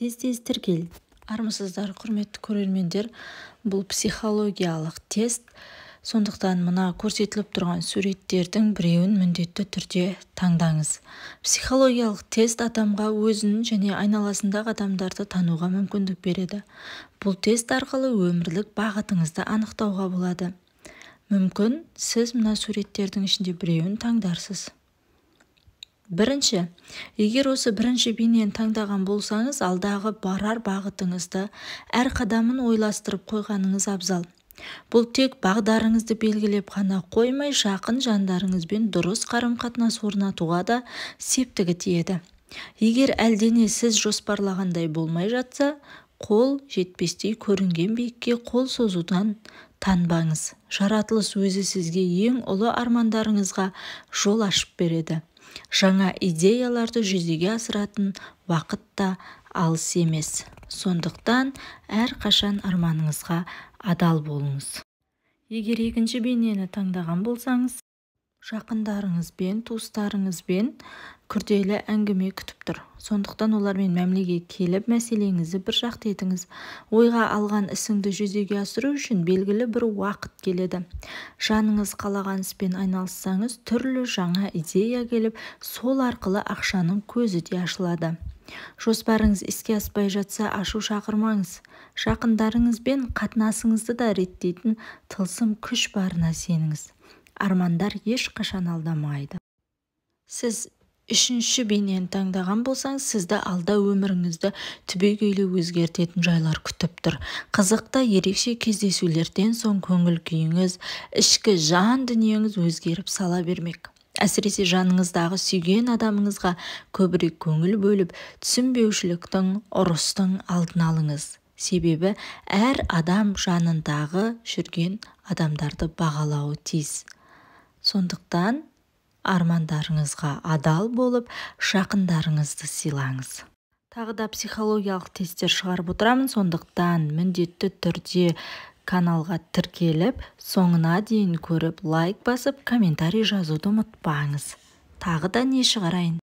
Тез-тез тіркел. Армысыздар, құрметті көрермендер! Бұл психологиялық тест. Сондықтан мына көрсетіліп тұрған суреттердің біреуін міндетті түрде таңдаңыз. Психологиялық тест адамға өзін және айналасындағы адамдарды тануға мүмкіндік береді. Бұл тест арқылы өмірлік бағытыңызды анықтауға болады. Мүмкін, сіз мына суреттердің ішінде біреуін таңдарсыз. Бірінші, егер осы бірінші бейнені таңдаған болсаңыз, алдағы барар бағытыңызды, әр қадамын ойластырып қойғаныңыз абзал. Бұл тек бағдарыңызды белгілеп қана қоймай, жақын жандарыңызбен дұрыс қарым-қатынас орнатуға да септігі тиеді. Егер әлдене сіз жоспарлағандай болмай жатса, қол жетпестей көрінген биікке қол созудан танбаңыз. Жаратылыс өзі сізге ең ұлы армандарыңызға жол ашып береді. Жаңа идеяларды жүзеге асыратын уақыт та алыс емес. Сондықтан әрқашан арманыңызға адал болыңыз. Егер екінші бейнені таңдаған болсаңыз, жақындарыңызбен, туыстарыңызбен күрделі әңгіме күтіп тұр. Сондықтан олармен мәмілеге келіп, мәселеңізді бір жақты етіңіз. Ойға алған ісіңді жүзеге асыру үшін белгілі бір уақыт келеді. Жаныңыз қалаған іспен айналыссаңыз, түрлі жаңа идея келіп, сол арқылы ақшаның көзі де ашылады. Жоспарыңыз іске аспай жатса, ашу шақырмаңыз. Жақындарыңызбен қатынасыңызды да реттейтін тылсым күш барына сеніңіз. Армандар ешқашан алдамайды. Сіз үшінші бейнені таңдаған болсаңыз, сізді алда өміріңізді түбегейлі өзгертетін жайлар күтіп тұр. Қызықты ерекше кездесулерден соң көңіл күйіңіз, ішкі жан дүниеңіз өзгеріп сала бермек. Әсіресе жаныңыздағы сүйген адамыңызға көбірек көңіл бөліп, түсінбеушіліктің, ұрыстың алдын алыңыз. Себебі әр адам жанындағы жүрген адамдарды бағалауы тиіс. Сондықтан армандарыңызға адал болып, жақындарыңызды сыйлаңыз. Тағы да психологиялық тесттер шығарып отырамын, сондықтан міндетті түрде каналға тіркеліп, соңына дейін көріп, лайк басып, комментарий жазуды ұмытпаңыз. Тағы да не шығарайын?